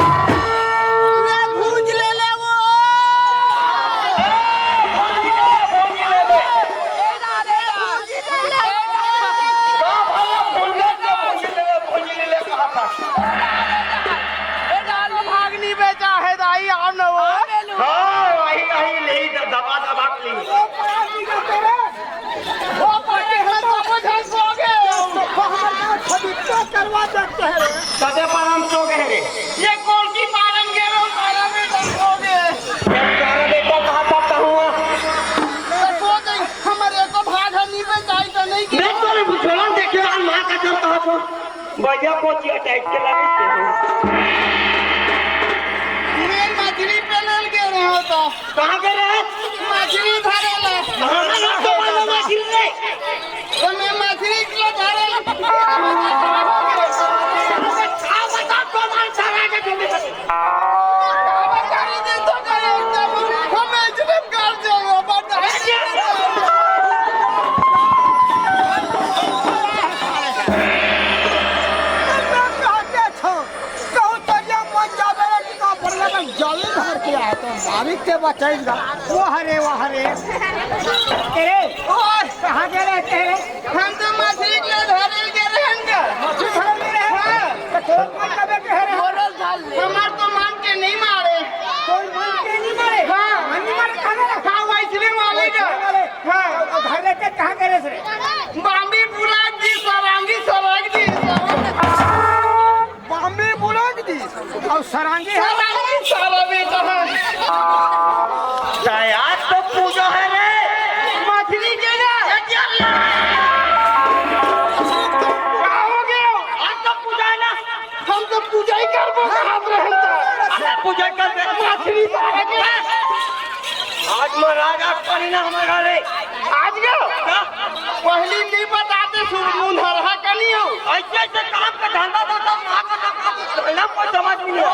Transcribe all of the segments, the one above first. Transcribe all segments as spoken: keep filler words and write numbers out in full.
पूरा भूंज ले ले वो। ए, डाल भागनी बेचा है दाई, आओ न वो। हाँ, वही, वही, ले द-, दबा, दबा के ले। वो पकड़ के हम लोग को झंस हो गए। तो हमारे यहाँ खरीदना करवा सकते हैं। सदे पर हम सो गए रे। ये कौन सी पालन के रहो, सारा में झंस हो गए। ये सारा बेटा कहाँ तक का हुआ? तो सो गई, हमारे को भाग है, नहीं बेचाई तो नहीं की। मैं तो नहीं बुझला, देखिए, हम माँ का जब कहा था। भैया, कोचिया टाइप के लगे थे। मैं मछली पे ले गए रहे हो तो। कहाँ गए रहे? मछली धरे ला। कहाँ गए रहे हो तो मछली ले? तो मैं मछली के धरे ला। आओ, बताओ, कौन कौन सा रहा है जल्दी से? जल्दी धर के आए तो मालिक के बचाई गा। वो हरे, वो हरे। तेरे, ओए, कहाँ गए रहे तेरे? हम तो मछली के धरे के रहन का। मछली धरे के रहन? हाँ। तो तोर मन कबे के हरे? हमार तो मन के नहीं मारे। तोर मन के नहीं मारे? हाँ। मन नहीं मारे, खाने रहा। हाँ, वैसने वाले का। वैसने वाले। हाँ। तो घर लेके कहाँ गए रे? बाम्बी बुलाक दी, सरांगी सरांग दी, सरांग। बाम्बी बुलाक दी। और सरांगी है? सरांगी सारा बेटा है। आज तो पूजा है रे। मछली के ना। क्या हो गया? आज तो पूजा है ना। हम तो पूजा ही करबो, हाथ रहन तो। अरे पूजा कर दे। मछली सारा के। आज महाराज, आज पानी ना हमारे घरे। आज गयो? हाँ। पहली नहीं बताते, सुरमुन हरहा कनी हो। ऐसे, ऐसे काम का धंधा तो सब माँ का सब कुछ धंधा कोई समझ नहीं है।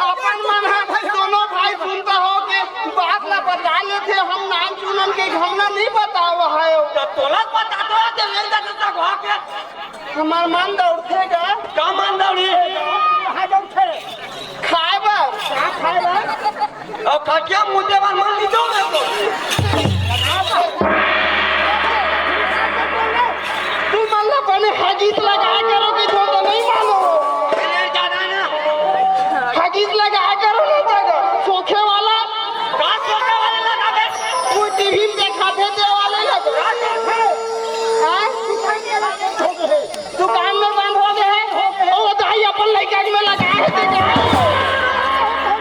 अपन मन है, दोनों भाई सुनता हो के बात ला बता लेते, हम नाम चुनन के घमना नहीं बतावा है। तो तोला बता दो, तो मेरे तक तक हो के। हमार मन दौड़थे का? का मन दौड़ी? कहाँ दौड़थे? खाए बर। का खाए बर? अब खटिया मुद्दे बर मन नहीं दौड़े तो। तू मन ला बने हगीज लगाए करो कि जो तो नहीं मानो। ले जाना ना। हगीज लगाए करो ना जगह। सोखे वाला। का सोखे वाला लगा दे? वो टीवी में देखाथे ते वाले लगा। का सोखे? हाँ? दुकान में बंद हो गए हैं। ओ दाई अपन लइका के में लगा है ते का?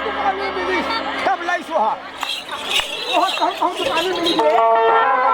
दुकान में मिली, तब लाई सुहा। बहुत, बहुत, बहुत दुकान में मिली रे।